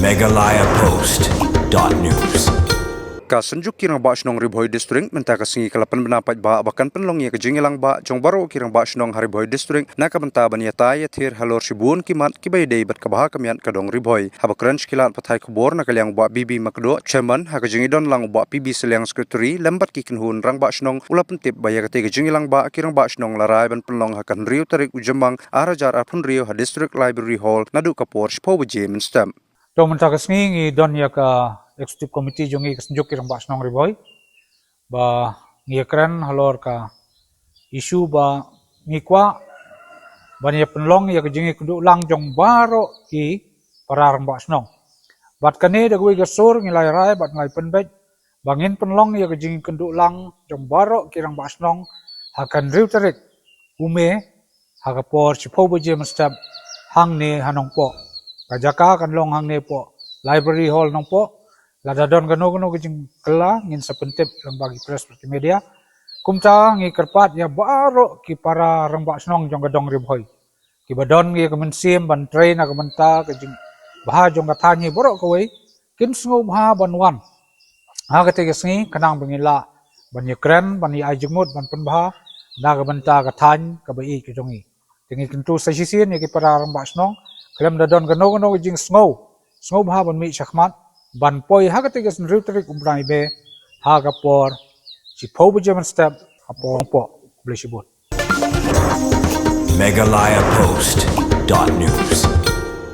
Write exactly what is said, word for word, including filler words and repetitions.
Meghalaya Post dot news. Ka Synjuk ki Rangbah Shnong Ri Bhoi District mynta ka sngi ka la pynbna paidbah ba kan pynlong ïa ka jingïalang bah jong baroh ki rangbah shnong ha Ri Bhoi District na ka bynta ban ïatai ïathir halor shibun ki mat kiba ïadei bad ka bha ka miat ka dong Ri Bhoi. Haba kren sha ki lad pathai khubor na ka liang u Bah B B Makdoh, Chairman, ha ka jingïadon lang u Bah P B Sylliang, Secretary, lem bad ki kynhun rangbah shnong, u la pyntip ba ïa katei ka jingïalang bah ki rangbah shnong la rai ban pynlong ha ka hynriew tarik u Jymmang ar hajar arphew hynriew ha District Library Hall naduh ka por shiphew baje mynstep. To mynta ka sngi ngi don ïa ka Executive Committee jong ngi ka Synjuk ki Rangbah Shnong Ri Bhoi ba ngi ïa kren halor ka issue ba ngi kwah ban ïa pynlong ïa ka jingïakynduh lang jong baroh ki para rangbah shnong. Bad kane da kawei ka sur ngi la rai bad ngi la pynbeit ba ngin pynlong ïa ka jingïakynduh lang jong baroh ki rangbah shnong ha ka hynriew tarik u May ha ka por shiphew baje mynstep hangne ha Nongpoh. Ka jaka kan long hangne hapoh Library Hall Nongpoh. Lada don kano kano ka jingkylla ngin sa pyntip lyngba ki press bad ki media. Kumta ngi kyrpad ïa baroh ki para rangbah shnong jong ka dong Ri Bhoi kiba don ïa ka mynsiem ban trei na ka bynta ka jingbha jong ka thaiñ hi baroh kawei, kin sngewbha ban wan ha katei ka sngi khnang ba ngin lah ban ïa kren, ban ïa ai jingmut, ban pynbha na ka bynta ka thaiñ kaba ïeit ka jong ngi. Te ngi kyntu sa shisien ïa ki para rangbah shnong, khlem da don kano kano ka jingsngew, sngewbha ban mih shakhmat ban poi ha katei ka hynriew tarik u bnai May ha ka por shiphew baje mynstep hapoh Nongpoh. Khublei shibun. Meghalaya Post dot news.